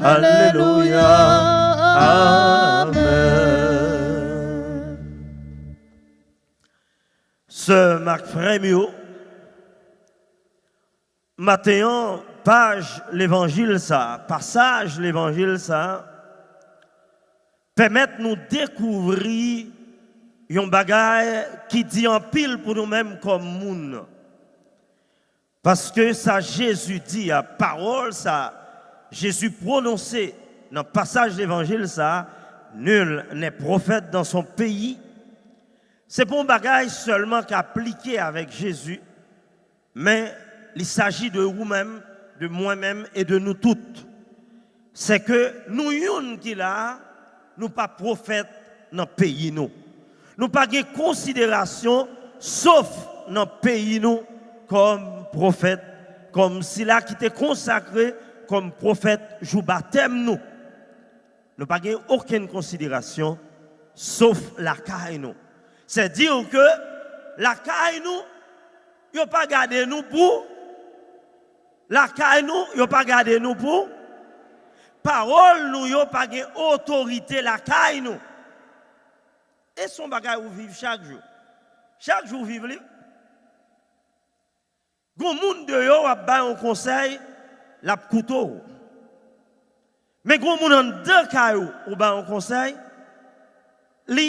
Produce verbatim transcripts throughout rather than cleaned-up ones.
Alelouya. Amèn. Sè m ak frè m yo, maten an, paj levanjil sa a, pasaj levanjil sa a, pèmèt nou dekouvri yon bagay ki di anpil pou nou menm kòm moun. Paske sa Jezi di a, pawòl sa Jezi pwononse nan pasaj levanjil sa, nul n'est prophète dans son pays, se pa yon bagay sèlman k aplike avèk Jezi, men li saji de ou menm, de mwen menm e de nou tout. Sè ke nou youn ki la a, nou pa pwofèt nan peyi nou. Nou pa gen konsiderasyon, sof nan peyi nou, kòm pwofèt, kòm sila ki te konsakre kòm pwofèt jou batèm nou. Nou pa gen okenn konsiderasyon, sof lakay nou. Sètadi ke lakay nou, yo pa gade nou pou lakay nou, yo pa gade nou pou pawòl nou yo pa gen otorite lakay nou. E se yon bagay ou viv chak jou. Chak jou ou viv li. Gon moun deyò w ap bay yon konsèy, l ap koute w. Men gon moun anndan kay ou, ou bay yon konsèy, li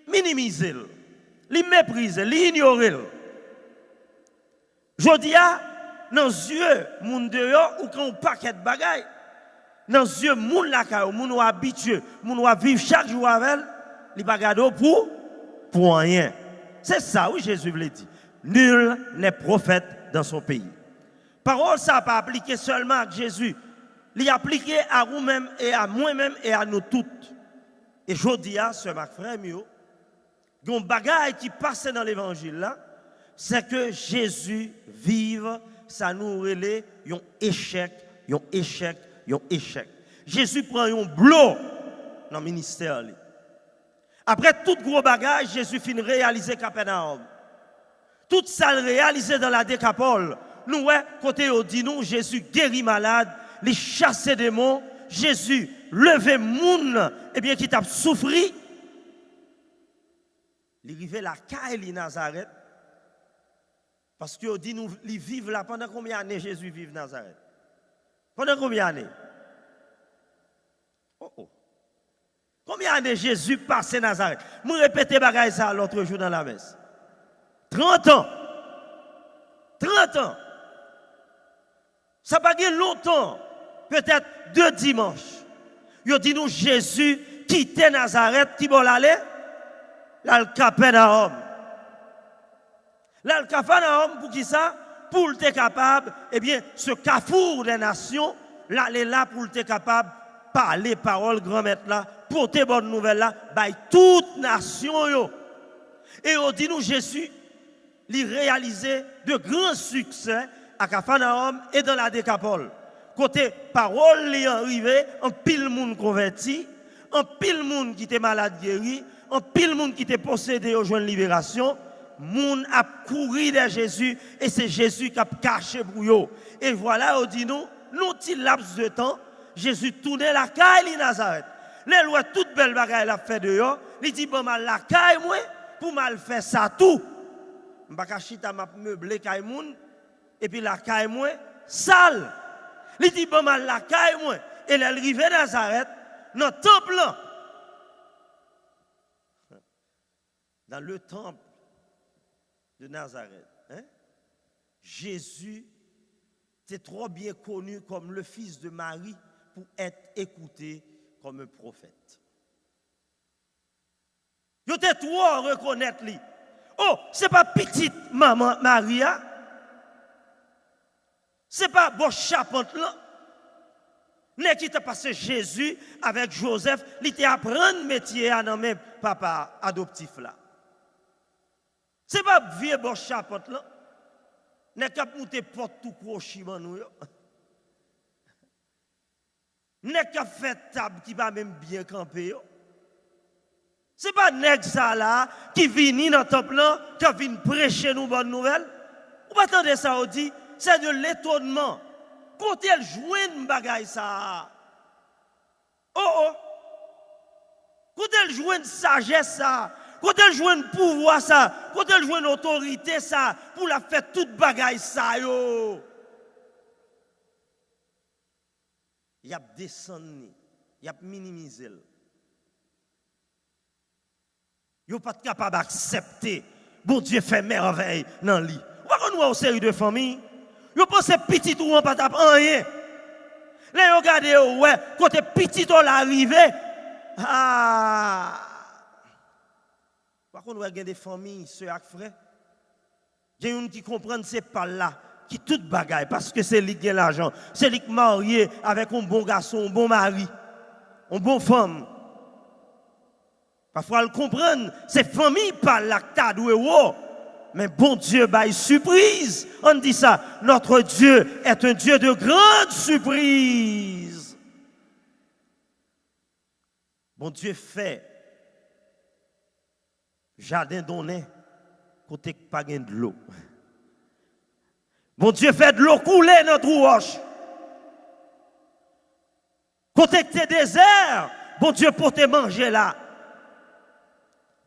minimize l, li meprize l, li inyore l. Jodi a, nan zye moun deyò, ou ka yon pakèt bagay. Nan zye moun lakay ou, moun ou abitye, moun ou ap viv chak jou avè l, li pa gade w pou, pou anyen. Se sa, wi, Jezi vle di. Nul n'est prophète dans son pays. Pawòl sa a pa aplike sèlman ak Jezi. Li aplike a ou menm e a mwen menm e a nou tout. E jodi a, sè m ak frè m yo, gen yon bagay ki pase nan levanjil la, se ke Jezi viv sa nou rele yon echèk, yon echèk, yon echèk. Jezi pran yon blo nan ministè li. Apre tout gwo bagay Jezi fin reyalize Kapènawòm, tout sa l reyalize dan la Dekapòl, nou wè kote yo di nou Jezi geri malad, li chase demon, Jezi leve moun, ebyen, ki t ap soufri. Li rive lakay li Nazarèt, paske yo di nou li viv la. Pandan konbyen ane Jezi viv Nazarèt? Pandan konbyen ane? Oh, oh. Konbyen ane Jezi pase Nazarèt? Mwen repete bagay sa a lòt jou nan lamès. Trant an. Trant an. Sa pa gen lontan, petèt de dimanch, yo di nou Jezi kite Nazarèt, ki bò l ale? L al Kapènawòm. L al Kapènawòm pou ki sa? Pou l te kapab, ebyen, ce carrefour des nations, l ale la pou l te kapab pale pawòl Granmèt la, pote bòn nouvèl la bay tout nasyon yo. E yo di nou Jezi, li reyalize de gran siksè a Kapènawòm e dan la Dekapòl, kote pawòl li an rive, anpil moun konvèti, anpil moun ki te malad geri, anpil moun ki te posede yo jwenn liberasyon. Moun ap kouri dèyè Jezi, e se Jezi k ap kache pou yo. E vwala, yo di nou, nan ti laps de tan, Jezi tounen lakay li Nazarèt. Lè l wè tout bèl bagay l ap fè deyò, li di, "Ban m al lakay mwen pou m al fè sa tou. M pa ka chita m ap meble kay moun, epi lakay mwen sal." Li di, "Ban m al lakay mwen." E lè l rive Nazarèt, nan tanp lan, dans le temple de Nazareth, hein, Jésus était trop bien connu comme le fils de Marie pour être écouté comme un prophète. Yo te twò rekonèt li. Oh, se pa pitit manman Mari a? Se pa bò chapant lan? Nèg ki te pase Jezi avèk Jozèf, li te aprann metye a nan men papa adoptif la. Se pa vye bò chapant lan? Nèg k ap moute pòt tou kwochi ban nou yo? Nèg k ap fè tab ki pa menm byen kanpe yo? Se pa nèg sa la ki vini nan tanp lan, k ap vin preche nou bòn nouvèl? Ou pa tande sa yo di? C'est de l'étonnement. Kote l jwenn bagay sa a? Oh, oh! Kote l jwenn sajès sa? Kote l jwenn pouvwa sa? Kote l jwenn otorite sa pou l ap fè tout bagay sa yo? Y ap desann li, y ap minimize l. Yo pa t kapab aksepte Bondye fè mèvèy nan li. Ou pa konn wè yon seri de fanmi, yo panse pitit ou an pa t ap anyen. Lè yo gade yo wè kote pitit ou la rive, ah! Ou pa konn wè gen de fanmi, sè ak frè, gen youn ki konprann se pa l la ki tout bagay, paske se li ki gen lajan, se li ki marye avèk yon bon gason, yon bon mari, yon bon fanm. Pafwa l konprann se fanmi pa l la ki ta dwe wo, men Bondye bay sipriz. Ann di sa, notre Dieu est un Dieu de grande surprise. Bondye fè jaden donnen kote k pa gen dlo. Bondye fè dlo koule nan twou wòch. Kote k te dezè, Bondye pote manje la.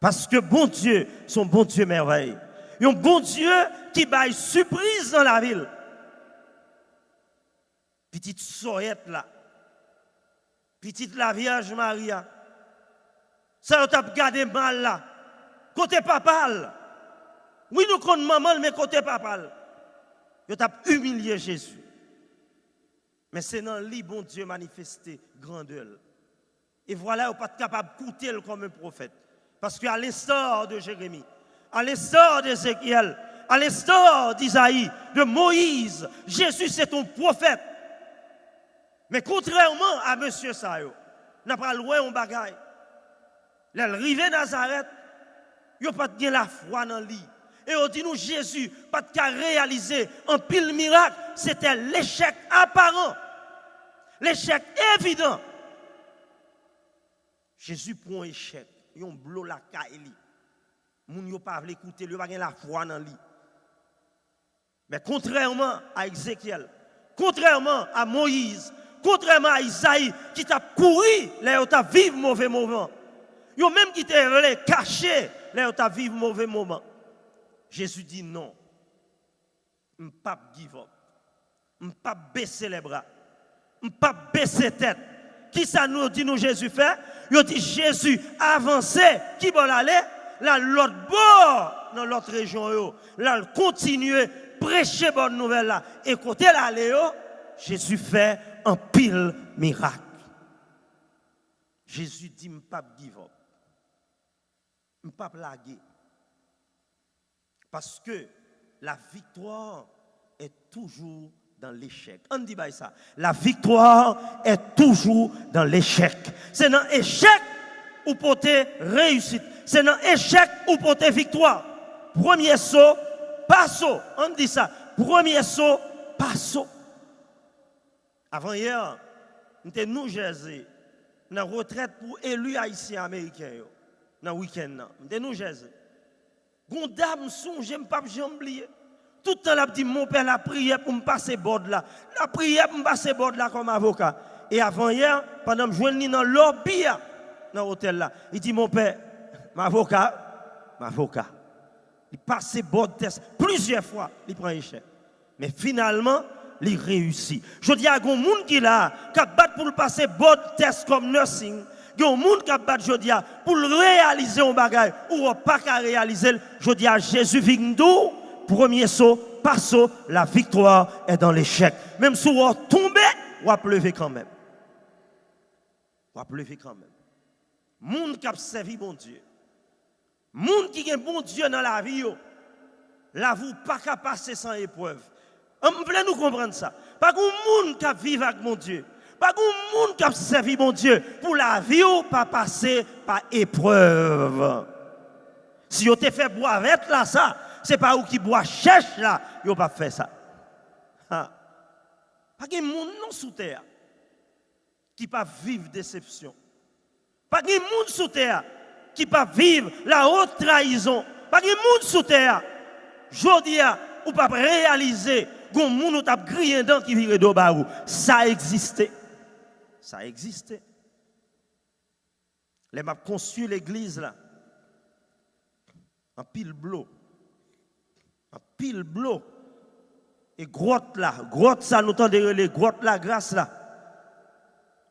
Paske Bondye se yon Bondye mèvèy. Yon Bondye ki bay sipriz nan lavi l. Pitit sòyèt la, pitit Lavyèj Mari a, sa yo t ap gade mal la, kote papa l? Wi, nou konn manman l, men kote papa l? Yo t ap imilye Jezi. Men se nan li Bondye manifeste grandè l. E vwala, yo pa t kapab koute l kòm yon pwofèt. Paske, à l'instar de Jérémie, à l'instar d'Ézéchiel, à l'instar d'Isaïe, de Moïse, Jésus c'est un prophète. Men kontrèman a mesye sa yo, n a pral wè yon bagay. Lè l rive Nazarèt, yo pa t gen lafwa nan li. E yo di nou Jezi pa t ka reyalize anpil mirak, se te lechèk aparan, lechèk evidan. Jezi pran yon echèk, yon blo lakay li. Moun yo pa vle koute l, yo pa gen lafwa nan li. Men kontrèman a Ezekyèl, kontrèman a Moyiz, kontrèman a Izayi ki t ap kouri lè yo t ap viv move moman, yo menm ki te vle kache lè yo t ap viv move moman, Jezi di non. M p ap give up. M p ap bese lè bra. M p ap bese tèt. Kisa nou di nou Jezi fè? Yo di Jezi avanse. Ki bò l ale? L al lòt bò, nan lòt rejyon yo. L al kontinye preche bòn nouvèl la. E kote l ale yo, Jezi fè anpil mirak. Jezi di, m p ap give up. M p ap lage. Parce que la victoire est toujours dans l'échec. Ann di bay sa. La victoire est toujours dans l'échec. Se nan echèk ou pote reyisit. Se nan echèk ou pote viktwa. Premye so, pa so. Ann di sa. Premye so, pa so. Avanyè, m te New Jersey, nan retrèt pou eli ayisyen ameriken yo, nan wikenn nan. M te New Jersey. Gon dam, m sonje, m p ap janm bliye. Tout tan l ap di, monpè, lapriyè pou m pase bòd la. Lapriyè pou m pase bòd la kòm avoka. E avanyè, pandan m jwenn li nan lòbi a, nan otèl la, li di, monpè, m avoka, m avoka. Li pase bòd tès plizyè fwa, li pran echèk. Men finalman, li reyisi. Jodi a, gen moun ki la, k ap bat pou l pase bòd tès kòm nursing. Gen moun k ap bat jodi a pou l reyalize yon bagay ou w pa ka reyalize l. Jodi a, Jezi vin di w, premye so, pa so, la victoire est dans l'échec. Menm si w tonbe, w ap leve kanmenm. W ap leve kanmenm. Moun k ap sèvi Bondye, moun ki gen Bondye nan lavi yo, lavi w pa ka pase san eprèv. M vle nou konprann sa. Pa gen moun k ap viv ak Bondye, pa gen moun k ap sèvi Bondye pou lavi w pa pase pa eprèv. Si yo te fè bwa vèt la sa, se pa ou ki bwa chèch la, yo p ap fè sa. Ha. Pa gen moun non sou tè a ki p ap viv desepsyon. Pa gen moun sou tè a ki p ap viv la haute trahison. Pa gen moun sou tè a, jodi a, ou p ap reyalize gon moun ou t ap griyen dan ki vire do ba ou. Sa egziste. Sa egziste. Lè m ap konstwi legliz la, anpil blo, anpil blo. E gwòt la, gwòt sa nou tande rele gwòt lagras la,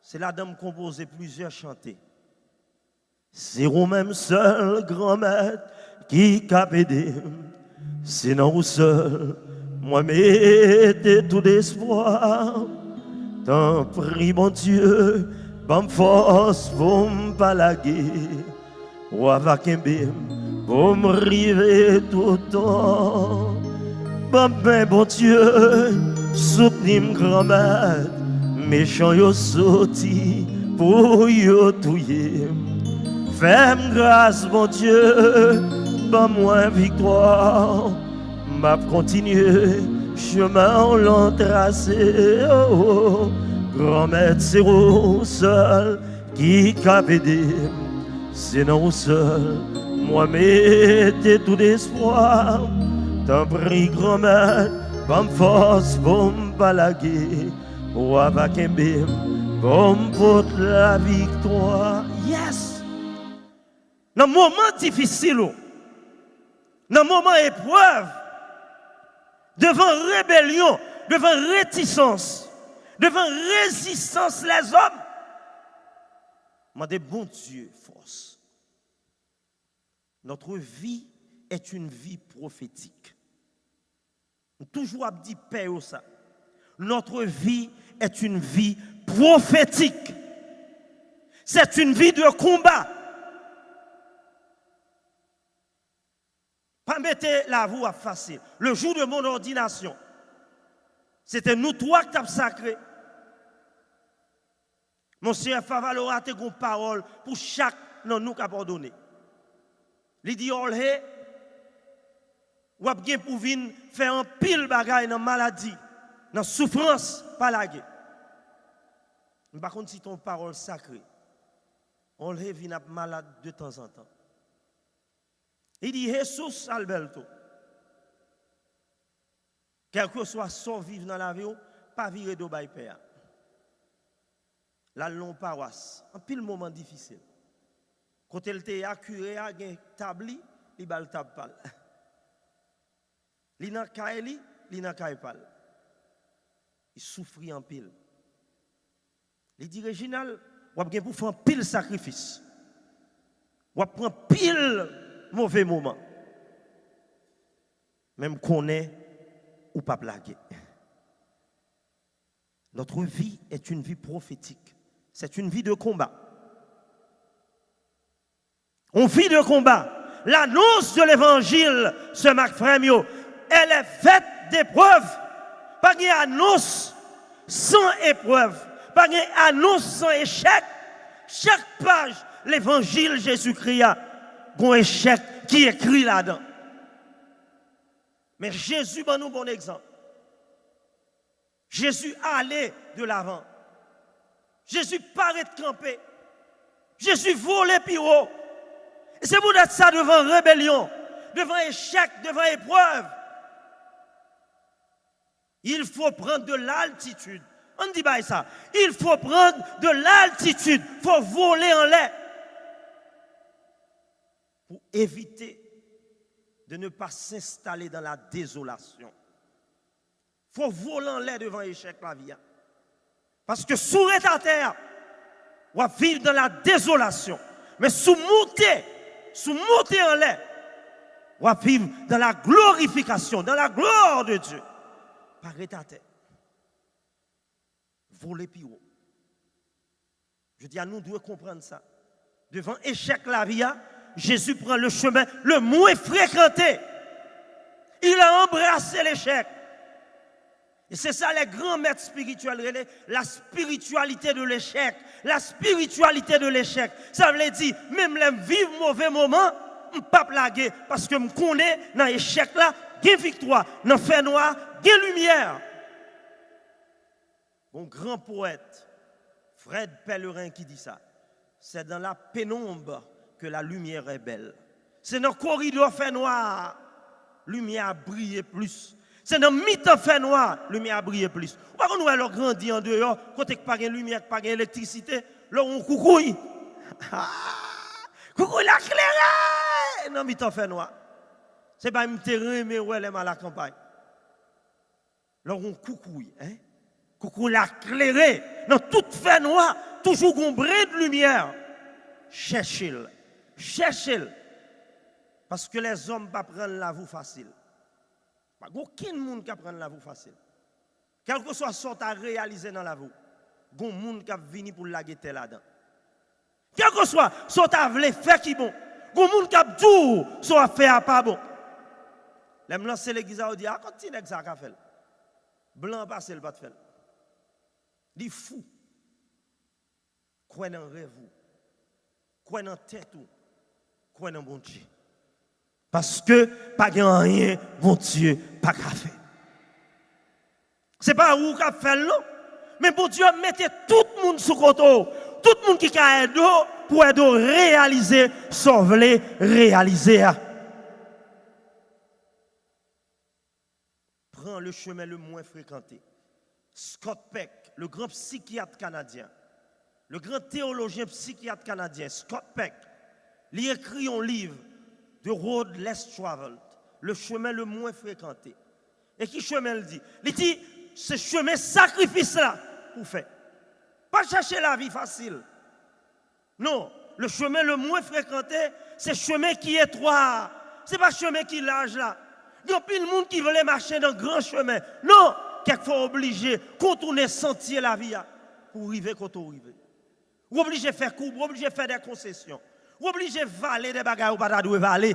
se ladan m konpoze plizyè chante. Se ou menm sèl, Granmèt, ki kab ede m. Se nan ou sèl mwen mete tout espwa. Tanpri, Bondye, ban m fòs pou m pa lage. Ou a va kenbe m pou m rive toutan. Ban m men, Bondye, soutni m, Granmèt. Mechan yo soti pou yo touye m. Fè m gras, Bondye, ban mwen viktwa. M ap kontinye chemen w lan trase. Oh, Granmèt, se ou sèl ki kab ede m. Se nan ou sèl mwen mete tout espwa. Tanpri, Granmèt, ban m fòs pou m pa lage. Ou a va kenbe m pou m pot laviktwa. Yes! Nan moman difisil ou, nan moman eprèv, devan rebelyon, devan retisans, devan rezistans lèzòm, mande Bondye fòs. Notre vie est une vie prophétique. M toujou ap di pè yo sa. Notre vie est une vie prophétique. C'est une vie de combat. Pa mete lavi w ap fasil. Le jour de mon ordination, se te nou twa k t ap sakre. Monseyè Favalora te gon pawòl pou chak nan nou k ap òdone. Li di, Jorge, w ap gen pou vin fè anpil bagay nan maladi, nan soufrans, pa lage. M pa konn si te yon pawòl sakre. Jorge vin ap malad de tanzantan. Li di, Jesus Alberto, kèlkeswa sa w viv nan lavi w, pa vire do bay pè a. L al nan yon pawas, anpil moman difisil. Kote l te ye a, kire a gen tab li, li ba l tab pa l. Li nan kay li, li nan kay pa l. Li soufri anpil. Li di, Reginald, w ap gen pou fè anpil sakrifis. W ap pran anpil move moman. Men m konnen ou p ap lage. Notre vie est une vie prophétique. C'est une vie de combat. On vit de combat. L'annonce de l'évangile, sè m ak frè m yo, elle est faite d'épreuves. Pa gen anons san eprèv. Pa gen anons san echèk. Chak paj levanjil Jezikri a, gon echèk ki ekri ladan. Men Jezi ban nou bon egzanp. Jezi ale de lavan. Jezi pa ret kanpe. Jezi vole pi wo. E se poutèt sa, devan rebelyon, devan echèk, devan eprèv, il faut prendre de l'altitude. Ann di bagay sa. Il faut prendre de l'altitude. Fò vole anlè pou evite de ne pas s'installer dans la désolation. Fò vole anlè devan echèk lavi a. Paske si w ret atè a, w ap viv dans la désolation. Men si w moute, si w moute anlè, w ap viv dans la glorification, dans la gloire de Dieu. Pa ret atè. Vole pi wo. Jodi a, nou dwe konprann sa. Devan echèk lavi a, Jezi pran le chemin le moins fréquenté. Il a embrassé l'échec. E se sa lè gran mèt espirityèl rele la spiritualité de l'échec. La spiritualité de l'échec. Sa vle di, menm lè m viv move moman, m p ap lage, paske m konnen nan echèk la, gen viktwa, nan fènwa, gen limyè. Gon gran powèt, Fred Pellerin, ki di sa, c'est dans la pénombre que la lumière est belle. Se nan koridò fènwa a limyè a briye plis. Se nan mitan fènwa a limyè a briye plis. Ou pa konn wè lè w grandi andeyò, kote k pa gen limyè, k pa gen elektrisite, lè w yon koukouy. Koukouy la klere nan mitan fènwa. Se bagay m te renmen wè lè m al akanpay. Lè w gen koukouy, en? Koukouy la klere nan tout fènwa, toujou gen yon bren de limyè. Chèche l. Chèche l. Paske lèzòm p ap rann lavi w fasil. Pa gen okenn moun k ap rann lavi w fasil. Kèlkeswa sa w ta reyalize nan lavi w, gen yon moun k ap vini pou l lage tè ladan. Kèlkeswa sa w ta vle fè ki bon, gen yon moun k ap di w sa w ap fè a pa bon. Lè m lanse legliz la, yo di, "A, kot ti nèg sa a ka fè l?" Blan an pase, l pa t fè l. Li fou. Kwè nan rèv ou. Kwè nan tèt ou. Kwè nan Bondye. Paske pa gen anyen Bondye pa ka fè. Se pa ou k ap fè l, non. Men Bondye ap mete tout moun sou kote w. Tout moun ki ka ede w pou ede w reyalize sa w vle reyalize a. Prends le chemin le moins fréquenté. Scott Peck, le grand psychiatre canadien, le grand théologien psychiatre canadien, Scott Peck, li ekri yon liv, The Road Less Traveled, Le chemin le moins fréquenté. E ki chemen l di? Li di, se chemen sakrifis la pou fè. Pa chèche lavi fasil. Non, le chemin le moins fréquenté, se chemen ki etwa a. Se pa chemen ki laj la. Gen anpil moun ki vle mache nan gran chemen. Non, kèk fwa w oblije kontounen santye lavi a pou w rive kote w rive. W oblije fè koub, w oblije fè de konsesyon. W oblije vale de bagay ou pa ta dwe vale.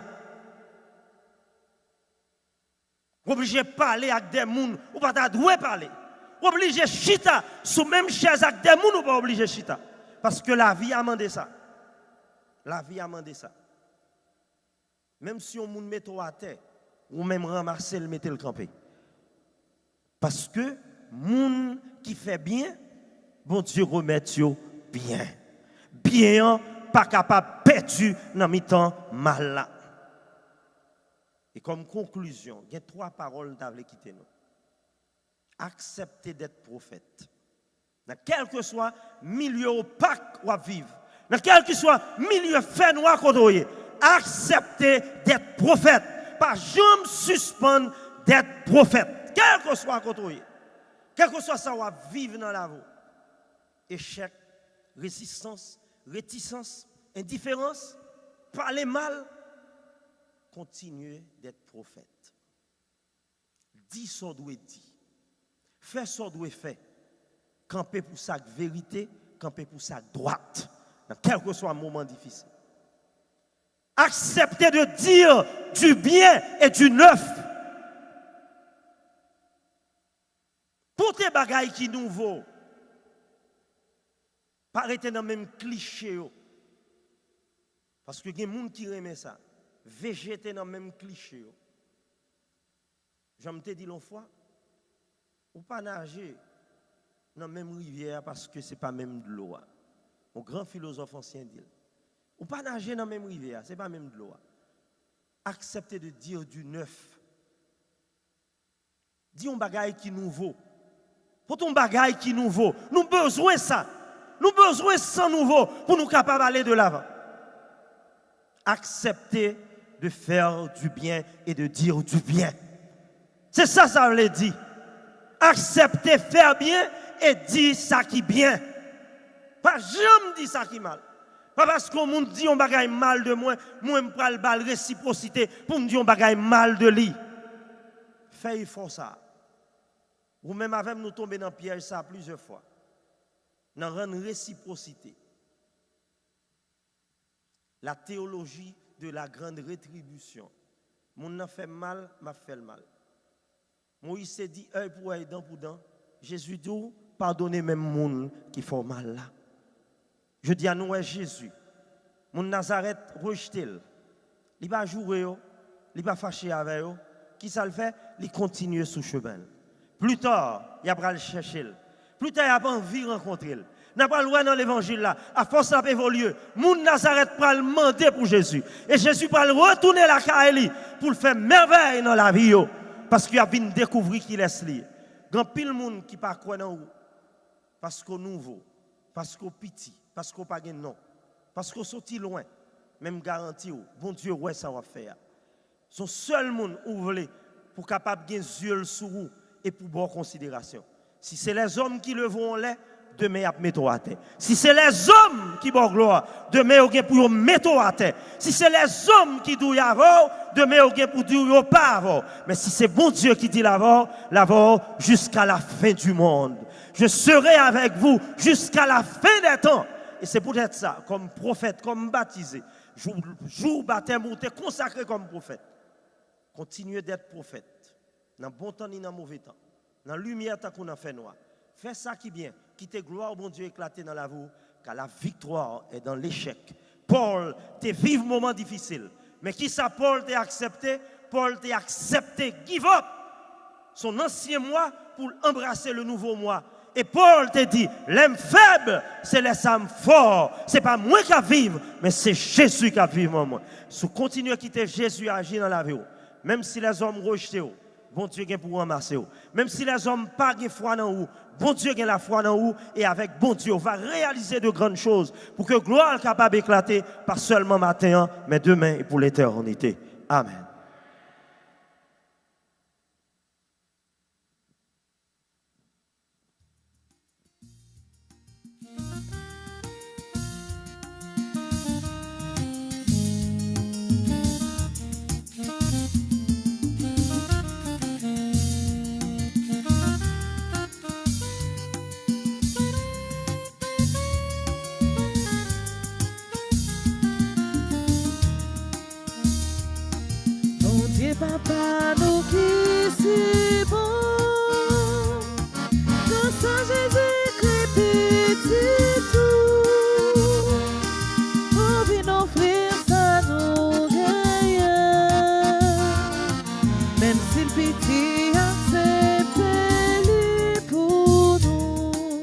W oblije pale ak de moun ou pa ta dwe pale. W oblije chita sou menm chèz ak de moun ou pa oblije chita. Paske lavi a mande sa. Lavi a mande sa. Menm si yon moun mete w atè, ou menm ranmase l, mete l kanpe. Paske moun ki fè byen, Bondye remèt yo byen. Byen an pa kapab pèdi nan mitan mal la. E kòm konklizyon, gen twa pawòl m ta vle kite nou. Aksepte d'être prophète. Nan kèlkeswa milye opak w ap viv, nan kèlkeswa milye fènwa kote w ye, aksepte d'être prophète. Pa janm sispann d'être prophète. Kèlkeswa kote w ye, kèlkeswa sa w ap viv nan lavi w, echèk, rezistans, retisans, endiferans, pale mal, kontinye d'être prophète. Di sa w dwe di. Fè sa w dwe fè. Kanpe pou sa k verite, kanpe pou sa k dwat. Nan kèlkeswa moman difisil. Accepter de dire du bien et du neuf. Pote bagay ki nouvo. Pa rete nan menm kliche yo. Paske gen moun ki renmen sa. Vejete nan menm kliche yo. Jan m te di l yon fwa, ou pa naje nan menm rivyè a paske se pa menm dlo a. Yon gran filozòf ansyen di l, ou pa naje nan menm rivyè a, se pa menm dlo a. Accepter de dire du neuf. Di yon bagay ki nouvo. Pote yon bagay ki nouvo. Nou bezwen sa. Nou bezwen san nouvo pou nou kapab ale de lavan. Accepter de faire du bien et de dire du bien. Se sa sa vle di. Aksepte fè byen e di sa ki byen. Pa janm di sa ki mal. Pa paske yon moun di yon bagay mal de mwen, mwen m pral ba l resipwosite pou m di yon bagay mal de li. Fè efò sa. Ou menm avè m, nou tonbe nan pyèj sa plizyè fwa. Nan rann resipwosite. La théologie de la grande rétribution. Moun nan fè m mal, m ap fè l mal. Moyiz te di, èy pou èy, dan pou dan. Jezi di w, padone menm moun ki fè w mal la. Jodi a, nou wè Jezi. Moun Nazarèt rejte l. Li pa joure yo, li pa fache avè yo. Kisa l fè? Li kontinye sou chemen l. Plita, y ap pral chèche l. Plita, y ap anvi rankontre l. N a pral wè nan levanjil la, afòs l ap evolye, moun Nazarèt pral mande pou Jezi. E Jezi pral retounen lakay li pou l fè mèvèy nan lavi yo. Paske y ap vin dekouvri kilès li ye. Gen anpil moun ki pa kwè nan ou. Paske w nouvo, paske w piti, paske w pa gen non, paske w soti lwen. Men m garanti w, Bondye wè sa w ap fè a. Se yon sèl moun ou vle pou kapab gen zye l sou ou e pou ba w konsiderasyon. Si se lèzòm ki leve w anlè, demen y ap mete w atè. Si se lèzòm ki ba w glwa, demen yo gen pou yo mete w atè. Si se lèzòm ki di w y avè w, demen yo gen pou di w yo pa avè w. Men si se Bondye ki di l avè w, l avè w jusqu'à la fin du monde. Je serai avec vous jusqu'à la fin des temps. E se poutèt sa, kòm pwofèt, kòm batize, jou, jou batèm ou te konsakre kòm pwofèt. Kontinye d'être pwofèt, nan bon tan ni nan move tan, nan limyè tankou nan fènwa. Fè sa ki byen, kite glwa Bondye eklate nan lavi w, car la victoire est dans l'échec. Pòl te viv moman difisil, men kisa Pòl te aksepte? Pòl te aksepte give up. Se yon ansyen mwa pou l anbrase le nouvo mwa. E Pòl te di, lè m fèb, se lè sa m fò. Se pa mwen k ap viv, men se Jezi k ap viv nan mwen. Si w kontinye kite Jezi aji nan lavi w, menm si lèzòm rejte w, Bondye gen pou ranmase w. Menm si lèzòm pa gen fwa nan ou, Bondye gen lafwa nan ou, e avèk Bondye, w va reyalize de grann choz, pou ke glwa l kapab eklate, pa sèlman maten an, men demen e pou letènite. Amèn. Bondye Papa nou ki si bon, gras a Jezikri Pitit ou, ou vin ofri sa nou genyen. Menm si l piti, aksepte li pou nou.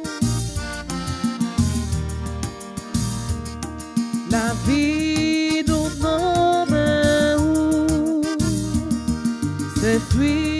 Lavi nou nan men ou, se fwi